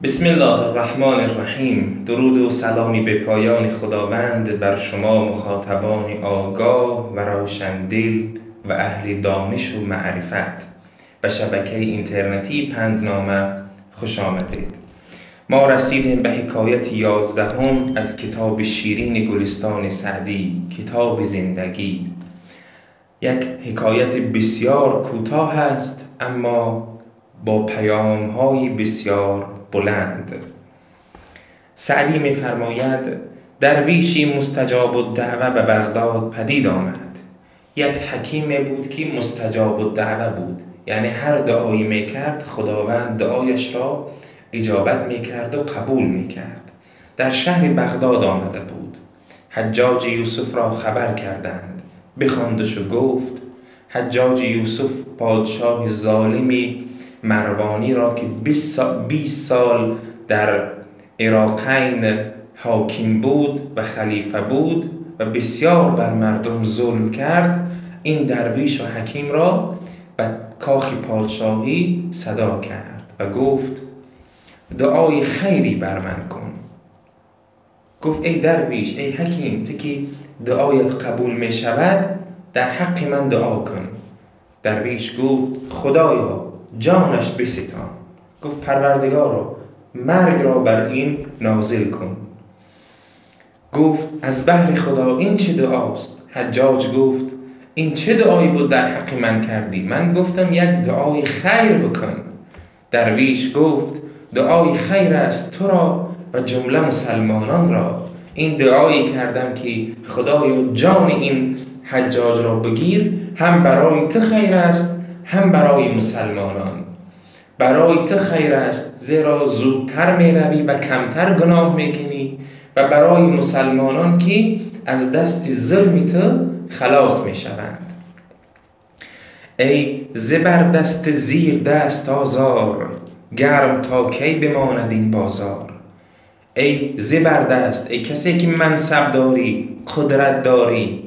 بسم الله الرحمن الرحیم. درود و سلامی به پایان خداوند بر شما مخاطبان آگاه و روشندل و اهل دانش و معرفت و شبکه اینترنتی پندنامه خوش آمدید. ما رسیدیم به حکایت 11 از کتاب شیرین گلستان سعدی، کتاب زندگی. یک حکایت بسیار کوتاه است اما با پیام‌های بسیار بلند. سعدی می‌فرماید درویشی مستجاب الدعوه به بغداد پدید آمد. یک حکیم بود که مستجاب الدعوه بود، یعنی هر دعایی میکرد خداوند دعایش را اجابت میکرد و قبول میکرد. در شهر بغداد آمده بود. حجاج یوسف را خبر کردند، بخواندش و گفت حجاج یوسف پادشاه ظالمی مروانی را که 20 سال در عراقین حاکم بود و خلیفه بود و بسیار بر مردم ظلم کرد، این درویش و حکیم را به کاخ پادشاهی صدا کرد و گفت دعای خیری بر من کن. گفت ای درویش، ای حکیم، تو که دعایت قبول می شود در حق من دعا کن. درویش گفت خدایا جانش بستان. گفت پروردگارا مرگ را بر این نازل کن. گفت از بهر خدا این چه دعاست؟ حجاج گفت این چه دعایی بود در حق من کردی؟ من گفتم یک دعای خیر بکن. درویش گفت دعای خیر است تو را و جمله مسلمانان را. این دعایی کردم که خدایا جان این حجاج را بگیر، هم برای تو خیر است هم برای مسلمانان. برای تو خیر است زیرا زودتر می روی و کمتر گناه می کنی، و برای مسلمانان که از دست ظلم تو خلاص می شوند. ای زبر دست زیر دست آزار، گرم تا کی بماند این بازار. ای زبر دست، ای کسی که منصب داری، قدرت داری،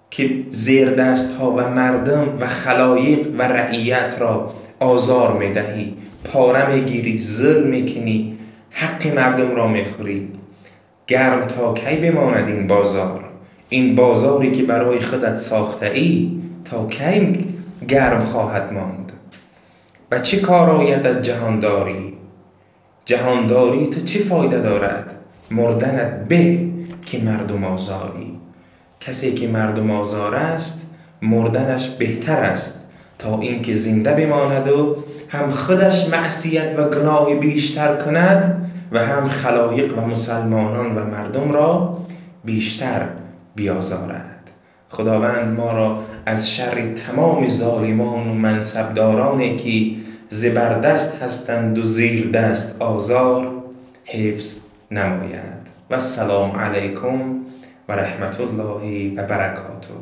که زیر دست ها و مردم و خلایق و رعیت را آزار می دهی، پاره می گیری، ظلم می کنی، حق مردم را می خوری. گرم تا کی بماند این بازار؟ این بازاری که برای خودت ساخته ای تا کی گرم خواهد ماند؟ و چه کار آیدت جهانداری؟ جهانداری تو چه فایده دارد؟ مردنت به که مردم آزاری. کسی که مردم آزار است مردنش بهتر است تا اینکه زنده بماند و هم خودش معصیت و گناه بیشتر کند و هم خلایق و مسلمانان و مردم را بیشتر بیازارد. خداوند ما را از شر تمام ظالمان و منصبدارانی که زبردست هستند و زیر دست آزار حفظ نماید. و السلام علیکم و رحمت الله و برکاته.